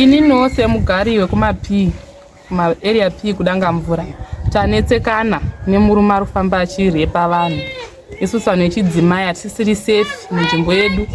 Ininiwo semugari wekumaP, kumaarea P kuDangamvura, tanetsekana nemurume ari kufamba achirepa vanhu. Isusu vanhu vechidzimai hatisisiri safe munzvimbo yedu.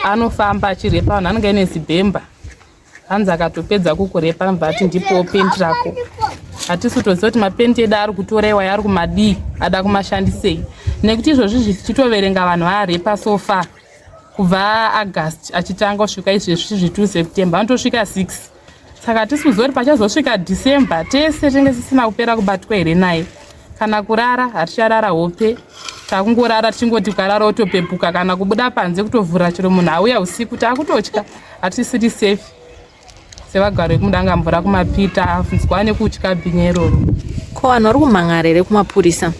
Anofamba achirepa vanhu, anenge aine zibhemba. Hanzi akatopedza kukurepa anobva ati ndipowo penti rako. Hatisi kutoziva kuti mapenti edu ari kutora iwayo ari kumadii, ada kumashandisei. Nekuti izvozvi zvichitoverenga vanhu vaarepa so far. Kubva August achitanga kusvika izvezvi zvitu September anotosvika 6. Saka hatisi kuziva kuti pachazosvika December tese tinenge tisina kupera kubatwa here naye. Kana kurara haticharara hope, takungorara tichingoti ukarara wotopepuka, kana kubuda panze kutovhura chero munhu auya usiku takutotya, hatisiri safe sevagari vekuMudangamvura kumapita afunzwa nekutya bhinya iroro. Ko vanhu vari kumhan'ara here kumapurisa?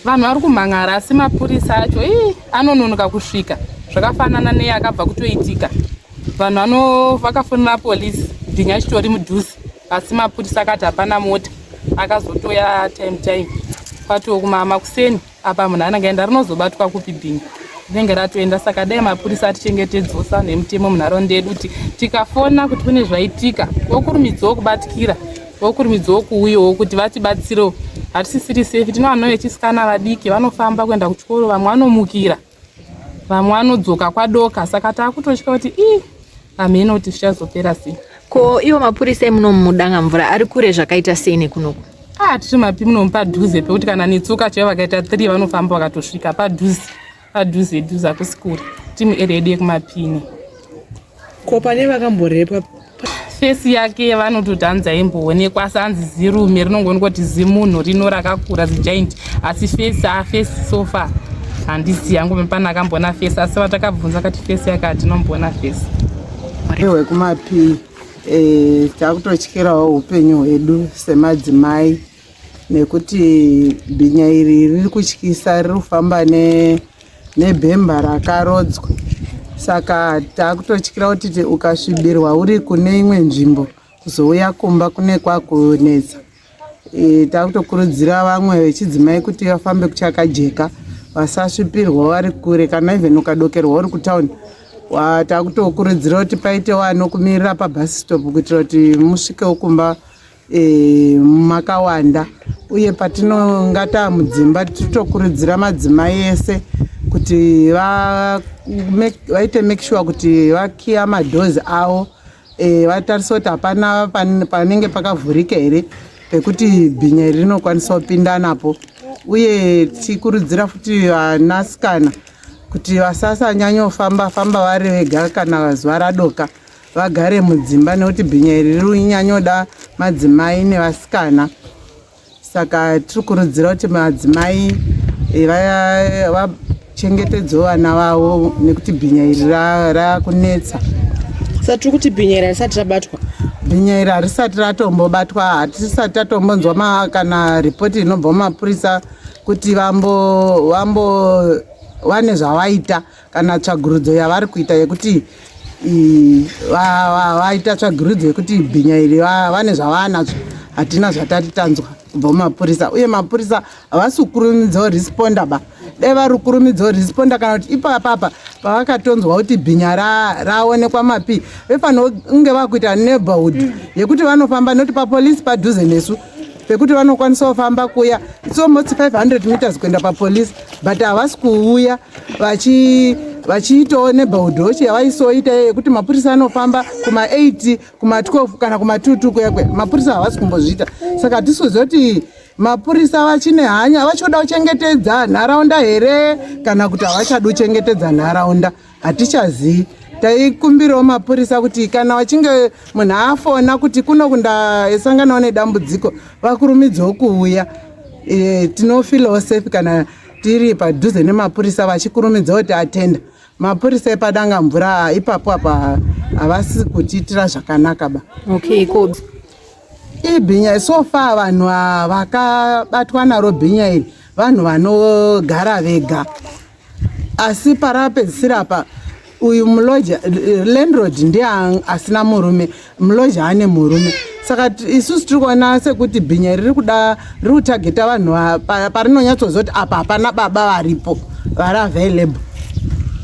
Vanhu vari kumhan'ara asi mapurisa acho ii anononoka kusvika, zvakafanana neyakabva kutoitika. Vanhu vakafonera polisi bhinya chitori mudhuze, asi mapurisa akati hapana mota, akazotoya time time kwatoo kumama kuseni apa munhu anenge aenda, rinozobatwa kupi bhinya rinenge ratoenda. Saka dai mapurisa atichengetedzawo savanhu vemutemo munharaunda yedu, kuti tikafona kuti kune zvaitika vokurumidzawo kubatikira, vokurumidzawo kuuyawo kuti vatibatsirewo. Hatisisiri safe, tine vana vechisikana vadiki vanofamba kuenda kuchikoro, vamwe vanomukira, vamwe vanodzoka kwadoka, saka taakutotya kuti ii hameno kuti zvichazopera sei. Ko iwo mapurisa emuno muDangamvura ari kure zvakaita sei nekunoku? Tiri mapi muno padhuze pekuti kana netsoka chaivo vakaita 3 vanofamba vakatosvika padhuze, padhuze dhuze, hakusi kure. Tiri muarea yedu yekumapini. Ko pane vakamborepwa? Face yake vanototi hanzi aimboonekwa, asi hanzi zirume rinongoonekwa kuti zimunhu rino rakakura zigiant, asi face face so far handisi yangu pana akamboona face, asi vatakabvunza kati face yake hatinomboona face. Hwekumapi takutotyirawo upenyu hwedu semadzimai, nekuti bhinya iri riri kutyisa, riri kufamba nebhemba rakarodzwa, saka takutotyira kuti ukasvibirwa uri kune imwe nzvimbo kuzouya kumba kune kwakunetsa. Takutokurudzira vamwe vechidzimai kuti vafambe kuchakajeka, vasasvipirwa vari kure. Kana even ukadokerwa uri kutauni, takutokurudzira kuti paitewo anokumirira pabus stop kuitira kuti musvikewo kumba makawanda. Uye patinonga taamudzimba, titokurudzira madzimai ese kuti vaite make sure kuti vakiya madoors avo, vatarise kuti hapana panenge pakavhurika here pekuti bhinya iri rinokwanisa kupinda napo. Uye tikurudzira futi vanasikana kuti vasasanyanyofamba famba vari vega kana zuva radoka, vagare mudzimba, nekuti bhinya iri rinonyanyoda madzimai nevasikana. Saka tiri kurudzira kuti madzimai vachengetedzewo vana vavo, nekuti bhinya iri rakunetsa. Saka tiri kuti bhinya iri harisati rabatwa? Bhinya iri harisati ratombobatwa, hatisati tatombonzwa kana ripoti inobva mumapurisa kuti vambo vambo vane zvavaita kana tsvagurudzo yavari kuita yekuti vaita tsvagurudzo yekuti bhinya iri vane zvavanazvo. Hatina zvatati tanzwa kubva mumapurisa, uye mapurisa havasi kukurumidzawo responda ba. Dai vari kukurumidzawo responda, kana kuti ipapapa pavakatonzwa kuti bhinya raonekwa mapi, vefanira kunge vakuita neighborhood yekuti vanofamba, nekuti papolisi padhuze nesu pekuti vanokwanisa kufamba kuya. It's almost 500 meters kuenda papolisi, but havasi kuuya vachiitawo neighborhood watch yavaisoita yekuti mapurisa anofamba kuma8, kuma12 kana kuma2 kuya kuya. Mapurisa havasi kumbozviita, saka hatisi kuziva kuti mapurisa vachine hanya, vachoda kuchengetedza nharaunda here kana kuti havachadi kuchengetedza nharaunda, hatichazivi. Taikumbirawo mapurisa kuti kana vachinge munhu afona kuti kuno kundasanganawo nedambudziko, vakurumidzewo kuuya. Tinofeelawo safe kana tiri padhuze nemapurisa vachikurumidza kuti atenda. Mapurisa epaDangamvura ipapo apa havasi kutiitira zvakanaka ba. Okay, ko Ibhinya so far vanhu vakabatwa naro bhinya iri vanhu vanogara vega, asi parapedzisira apa uyu mulodger, landlord ndiye asina murume, mulodger ane murume. Saka isusu tiri kuona sekuti bhinya riri kuda, riri kutargeta vanhu parinonyatsoziva kuti apa hapana baba varipo vari available,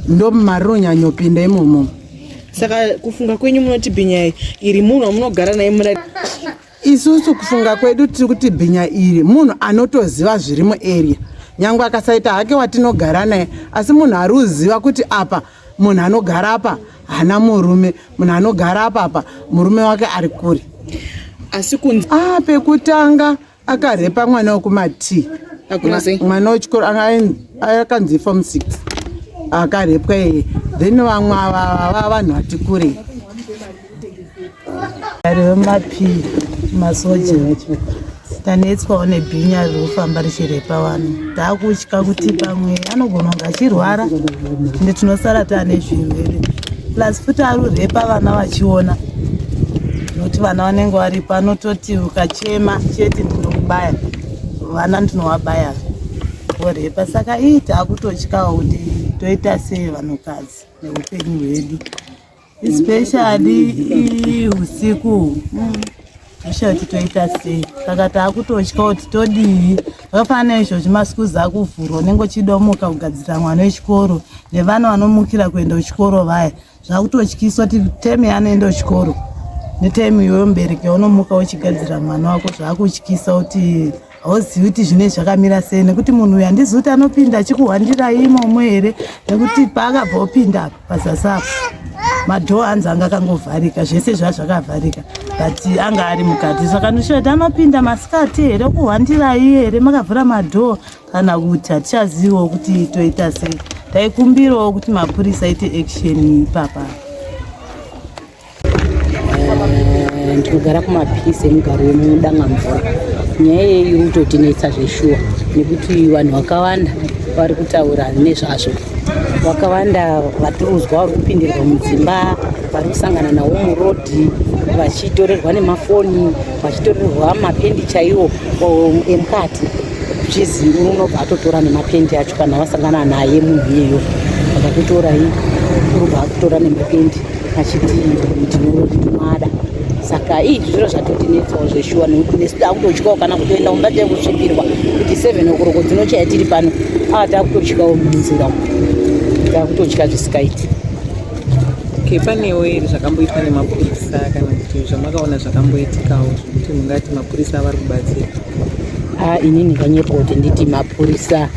ndo marinonyanyopinda imomo. Saka kufunga kwenyu munoti bhinya iri munhu wamunogara naye muna? Isusu kufunga kwedu tiri kuti bhinya iri munhu anotoziva zviri muarea, nyange akasaita hake watinogara naye, asi munhu ari kuziva kuti apa munhu anogara apa haana murume, munhu anogara apa apa murume wake ari kure. Asi kunzi Pekutanga akarepa mwana wekumaT. Akura sei? Mwana wechikoro akanzi form 6 akarepwa iye, then vamwe ava vava vanhu vati kurei. Vemapi masoja, tanetswawo nebhinya riri kufamba richirepa vanhu. Taakutya kuti pamwe anogona kunge achirwara, ende tinosara taane zvirwere. Plus futi ari kurepa vana vachiona, nokuti vana vanenge varipo. Anototi ukachema chete ndinokubaya, vana ndinovabaya, vorepa. Saka ii taakutotyawo kuti toita sei vanhukadzi neupenyu hwedu, especially usiku toshayo kuti toita sei. Saka taakutotya kuti todii. Zvakafanana neizvozvi, maschools akuvhurwa, unenge uchidomuka kugadzirira mwana wechikoro, nevana vanomukira kuenda kuchikoro vaya, zvakutotyiswa kuti time yaanoenda kuchikoro netime iwewe mubereki yaunomuka uchigadzira mwana wako, zvakutyisa kuti hauzivi kuti zvinenge zvakamira sei, nekuti munhu uyu handizivi kuti anopinda achikuhwandirai imomo here, nekuti paakabva opinda apa pazasi apo madoor anzi anga akangovharika, zvese zvaa zvakavharika, but anga ari mukati. Saka ndoshuva kuti anopinda masikati here kuhwandirai here makavhura madoor, kana kuti hatichaziviwo kuti toita sei. Taikumbirawo kuti mapurisa aite action ipapa. Ndinogara kumapisi emugaro wemuDangamvura. Nyaya iyi iri kutotinetsa zveshuwa, nekuti vanhu vakawanda vari kutaura nezvazvo. Vakawanda vatiri kuzwa vari kupindirwa mudzimba, vari kusangana navo murodhi vachitorerwa nemafoni, vachitorerwa mapendi chaiwo emukati, zvizi unobva atotora nemapendi acho kana vasangana naye munhu iyeyo, akakutorai urubva akutora nemapendi achiti ndinoada. Saka ii zviro zvatotinetsawo zveshuwa, nekuti nesu takutotyawo kana kutoenda kumba chai kusvipirwa kuti 7 o'clock dzinochaya tiri pano. Aa, takutotyawo munzira umu, takutotya zvisikaiti. Okay, panewo here zvakamboitwa nemapurisa kana kuti zvamakaona zvakamboitikawo zvekuti mungati mapurisa vari kubatsira? Ah, inini nganyepa kuti nditi mapurisa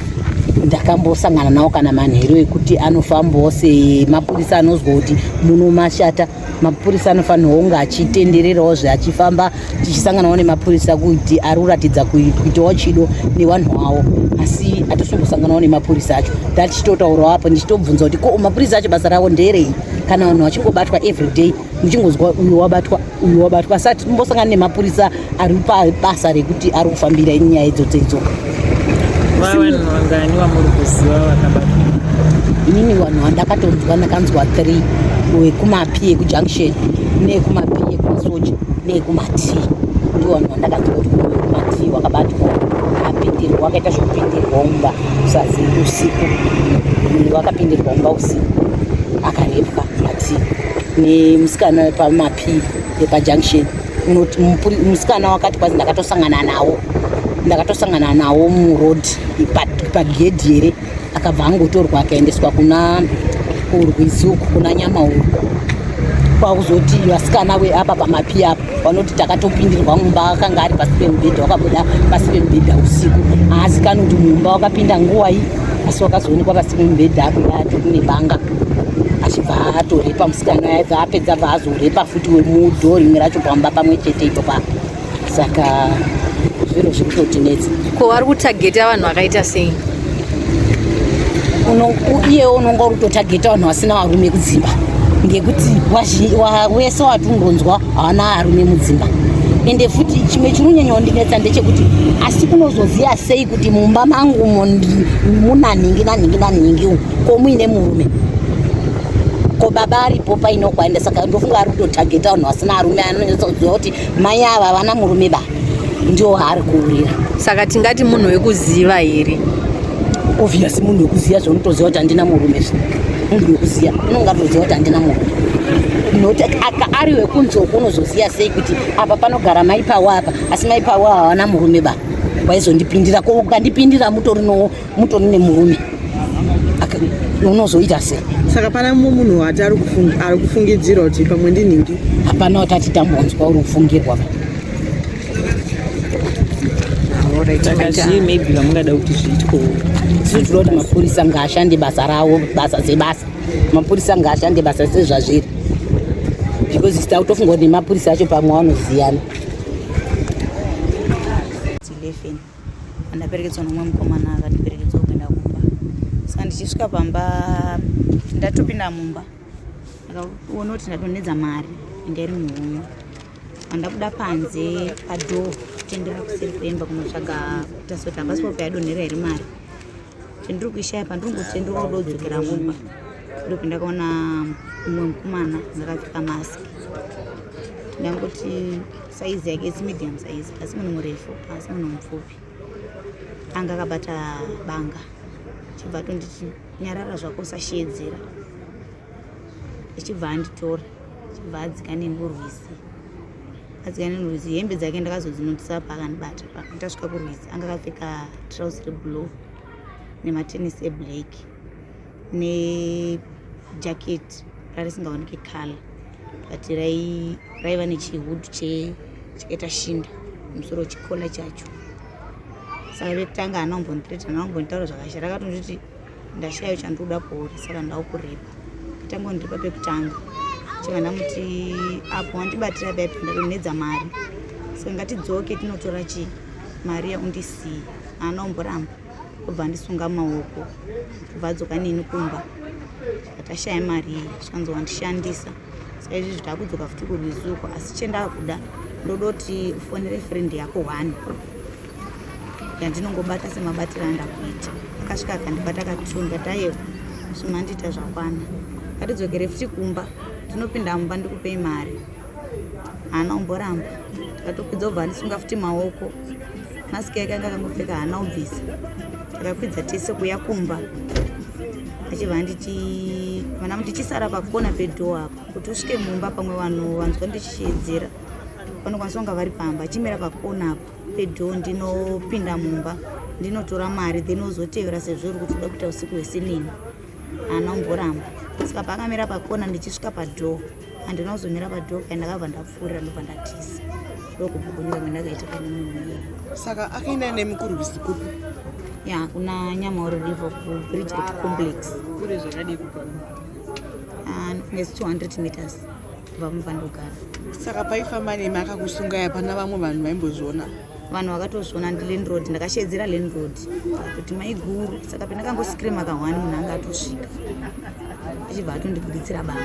ndakambosangana nawo kana manheru ekuti anofambawo semapurisa anozwa kuti muno mashata. Mapurisa anofanirwa kunge achitendererawo zve achifamba, tichisanganawo nemapurisa kuti ari kuratidza kuitawo chido nevanhu avo, asi hatisimbosanganawo nemapurisa acho. Ndatichitotaurawo apo ndichitobvunza kuti ko mapurisa acho basa ravo nderei kana vanhu vachingobatwa everyday, muchingonzwa uyu wabatwa, uyu wabatwa, asi hatimbosangana nemapurisa ari pabasa rekuti ari kufambira nyaya idzodzo idzo. Vanhu vangani vamuri kuziva vakabatwa? Inini vanhu vandakatonzwa, ndakanzwa 3, wekumapi ekujunction, neekumapi ekumasoja, neekumati. Ndivo vanhu vandakanzwa kuti wekumati wakabatwa apindirwa, akaita zvekupindirwa mumba usazi usiku, wakapindirwa mumba usiku akarepwa mati, nemusikana pamapi epajunction. Unoti musikana wakati kwazi ndakatosangana nawo, ndakatosangana nawo muroad pagedhi here, akabva angotorwa akaendeswa kuna kurwizi uku kuna Nyamauru. Kwakuzoti vasikana veapa pamapi apa vanoti takatopindirwa mumba, akanga ari pasi pemubhedha, wakabuda pasi pemubhedha usiku, haazikanwi kuti mumba wakapinda nguwai, asi wakazoonekwa pasi pemubhedha akuda atori nebanga, achibva atorepa musikana. Aibva apedza bva azorepa futi wemudhoo rimwe racho pamba pamwe chete ipo pa. Saka zviro zviri kutotinetsa. Ko vari kutageta vanhu vakaita sei? Iyewo unonga uri kutotageta vanhu vasina varume kudzimba, ngekuti wese watungonzwa haana arume mudzimba. Ende futi chimwe chinonyanya kundinetsa ndechekuti asi unozoziva sei kuti mumba mangu muna nhingi nanhingi nanhingi umu, ko muine murume, ko baba aripo paine kwaenda? Saka ndofunga ari kutotageta vanhu vasina arume, anonyatsoziva kuti mai ava havana murume ba, ndio haari kuurira. Saka tingati munhu wekuziva here? Obvious, munhu wekuziva, zvaunotoziva kuti handina murume zve munhu wekuziva unonga atoziva kuti handina murume, nokuti aka ari wekunzoko unozoziva sei kuti apa panogara mai pawo apa, asi mai pawo havana murume ba, waizondipindira? Ko ukandipindira mutori nemurume, unozoita sei? Saka pana mumwe munhu wati ari kufungidzirwa kuti pamwe ndinhingi? Hapana wati ati tambonzwa uri kufungirwa. Saka zvii maybe vamungada kuti zviitwe? Isu tinoda kuti mapurisa ngaashande basa ravo, basa sebasa. Mapurisa ngaashande basa sezvazviri, because isu takutofunga kuti nemapurisa acho pamwe vanoziyana. 11 andaperekedzwa nomumwe mukomana akandiperekedza kuenda kumba. Saka ndichisvika pamba, ndatopinda mumba, ndakaona kuti ndadonhedza mari inga iri muhomwe. Andabuda panze padhoo kutendera kuseri kuemba kunotsvaga kutarisa kuti hapasi papo yadonhera here mari. Chandiri kuishaya pandiri kungotendera kuda kudzokera mumba, ndopandakaona mumwe mukomana akapfeka mask. Ndangoti saizi yake isi medium size, asi munhu murefu asi munhu mupfupi, anga akabata banga. Chibva atonditi, "Nyarara zvako, usashedzera." Achibva anditora, achibva adzika nemurwizi, adzika nemurwizi. Hembe dzake ndakazodzinotisa paakandibata. Ndasvika kurwizi, anga akapfeka trouser reblue nematenisi eblack nejaketi rarisingaoneki colour, but raiva nechihood chakaita shinda musoro, chicollar chacho. Saka vekutanga haana kumbonditireta, haana kumbonditaura zvakashata. Rakatonditi, "Ndashayo chandinoda kuuri, saka ndaukurepa." Katanga kundirepa pekutanga, chibva ndamuti, "Apo wandibatira paipi ndadonhedza mari, saka ngatidzoke tinotora chii mari yaundisiye." Haana kumboramba, obva andisunga maoko, obva adzoka neni kumba. Atashaya mari iyi, zvikanzi, "Wandishandisa." Saka izvizvi takudzoka futi kurwizi uko, asi chendakuda, ndoda kuti ufonere friend yako one yandinongobata semabatiro andakuita. Akasvika akandibata akatunda, ndati, "Aiwa, zvimandiita zvakwana, ngatidzokere futi kumba, tinopinda mumba ndikupei mari." Haana kumboramba, tikatokwidza, ubva andisunga futi maoko. Masiki yake anga akangopfeka, haana kubvisa. Takakwidza tese kuya kumba, achibva anditi, "Mana ndichisara pakona pedoor apa kuti usvike mumba, pamwe vanhu vanzwa ndichichiedzera vanokwanisa kunga vari pamba. Achimira pakona apa pedoor, ndinopinda mumba ndinotora mari, then uzotevera sezvo uri kuti uda kuita usiku hwese neni." Haana kumboramba. Saka paakamira pakona, ndichisvika padoor, handina kuzomira padoor kai, ndakabva ndapfuurira, ndobva ndatiza, ndokubva kwandakaita pane munhu iyeye. Saka akaenda nemi kurwizi kupi? Ya, kuna Nyamauro River, kuBridget Complex. Kure zvakadii kubva? Nesi 200 meters kubva mumba ndogara. Saka paifamba nemi akakusungai, hapana vamwe vanhu vaimbozviona? Vanhu vakatozviona, ndilandlord. Ndakashedzera landlord kuti, "Maiguru." Saka pendakangoscreama kahwani, munhu anga atosvika, achibva atondibuditsira banga,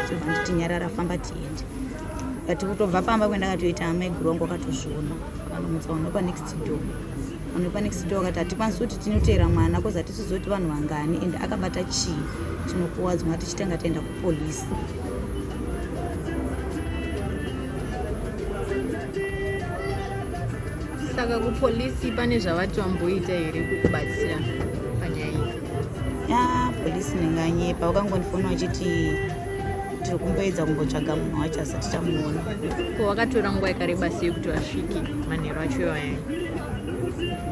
achibva nditi, "Nyarara, famba tiende." But kutobva pamba kwendakatoita, maiguru wangu akatozviona, akanomutsa vanhu vepanext door. Vanhu vepanext door vakati, "Hatikwanisi kuti tinoteera mwana cause hatisizivi kuti vanhu vangani ende akabata chii chinokuwadzwa, ngatichitanga taenda kupolisi." Saka kupolisi pane zvavati vamboita here kukubatsira panyaya iyi? Ya, polisi ndinganyepa, vakangondifona vachiti tiri kumboedza kumbotsvaga munhu wacho, asati tamuona. Ko vakatora nguva yakareba sei kuti vasvike manheru acho iwayo?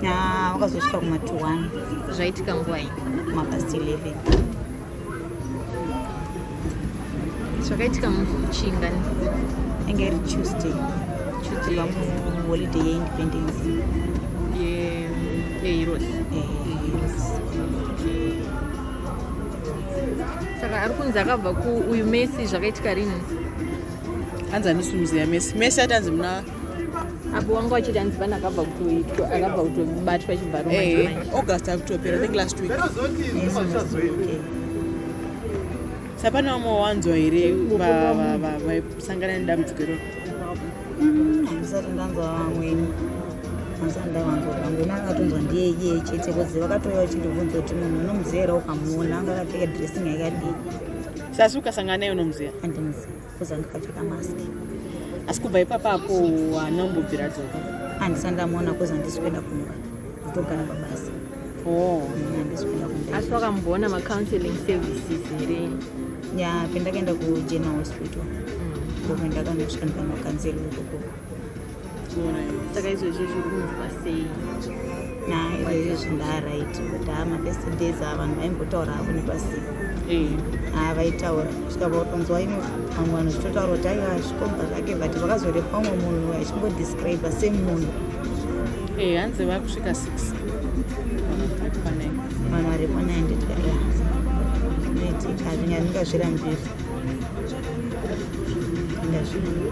Ya, vakazosvika kuma 21. Zvaitika nguva iyi? Mapast 11. Zvakaitika muchingani? Inge iri Tuesday. Tuesday. Kubva muholiday yeIndependence. Yeheroes? Heroes. Saka ari kunzi akabva kuuyu Messi, zvakaitika rini? Hanzi handisi muziya Messi. Messi ati hanzi muna Apo wanga wachiti hanzi pane akabva kutoitwa, akabva kutobatwa chibharo manje manje. August akutopera, I think last week. Saka pane vamwe wanzwa here vaisangana nedambudziko iroro? Handisati ndanzwa vamweni, handisati ndavanzwa vamweni. Akatonzwa ndiye iye chete, cause vakatouya vachindibvunza kuti munhu unomuziva here, ukamuona anga akapfeka dressing yakadii. Sasi ukasangana naye unomuziva? Handimuziva, cause anga akapfeka mask. Asi kubva ipapapo haana kumbobvira dzoka? Handisati ndamuona, cause handisi kuenda kumba, ndotogara pabasa. Oh. Handisi kuenda kumba. Asi wakamboona macounseling services here? Ya, pendakaenda kuGeneral Hospital, ndokwendakanosvika ndikanokanzeri ikoko. Saka izvozvo zviri kunzwa sei? Na, izvozvo ndaright, but haa, mafirst days ava vanhu vaimbotaura havo nepasina. Eh. Haa vaitaura kusvika pakutonzwa imwe vamwe vanhu zvitotaura kuti aiwa zvikomba zvake but vakazorepa umwe munhu achingodescribe same munhu. Eh, hanzi vakusvika 6 vanhu varipo naye nditya ya zvinoitika ndingazvirambiri ndazvirambiri.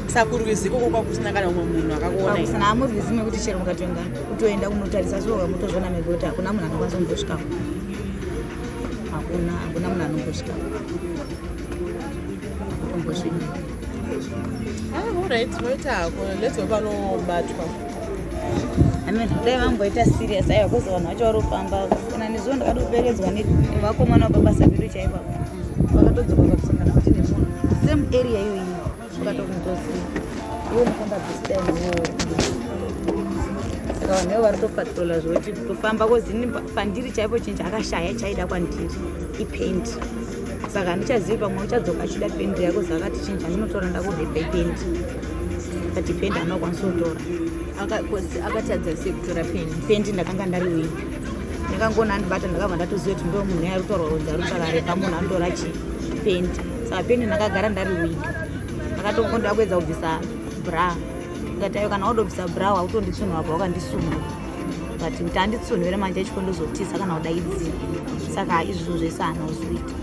Saka kurwizi ikoko kwakusina kana umwe munhu akakuona kusina amurwizi mekuti chero mukatoenda kutoenda kunotarisa so mutozviona mega kuti hakuna munhu anokwanisa kumbosvikako hakuna hakuna munhu anombosvikako kutombosvika. Ah, alright, waita hako. Let's hope anobatwa. Amen. Dai vamboita serious aiwa kuzi vanhu vacho vari kufamba kana nezuva ndakatoperekedzwa nevakomana vapabasa pedu chaipo vakatodzoka vakusangana futi nemunhu same area iyoyi vakatokungoziva iwo unofamba bhisidai newo saka vanhu ivo vari kutopatrola zvekuti kutofamba kozi ini pandiri chaipo chinhu chaakashaya chaida kwandiri ipendi saka handichazivi pamwe uchadzoka achida pendi yako zakati chinhu chandinotora ndakurepa ipendi but pendi anokwanisa kutora. Akatadza sei kutora pendi? Pendi ndakanga ndari wig ndakangoona andibata ndakabva ndatoziva kuti ndo munhu ari kutaurwa kunzi ari kutsvaka munhu anotora chi pendi saka pendi ndakagara ndari wig ndakatongonda kuedza kubvisa bra ndikati ayo kana wadobvisa bra wautonditsunhura pa wakandisunga but kuti anditsunhure manje achikondozotisa kana kudaidzira saka izvozvo zvese haana kuzoita.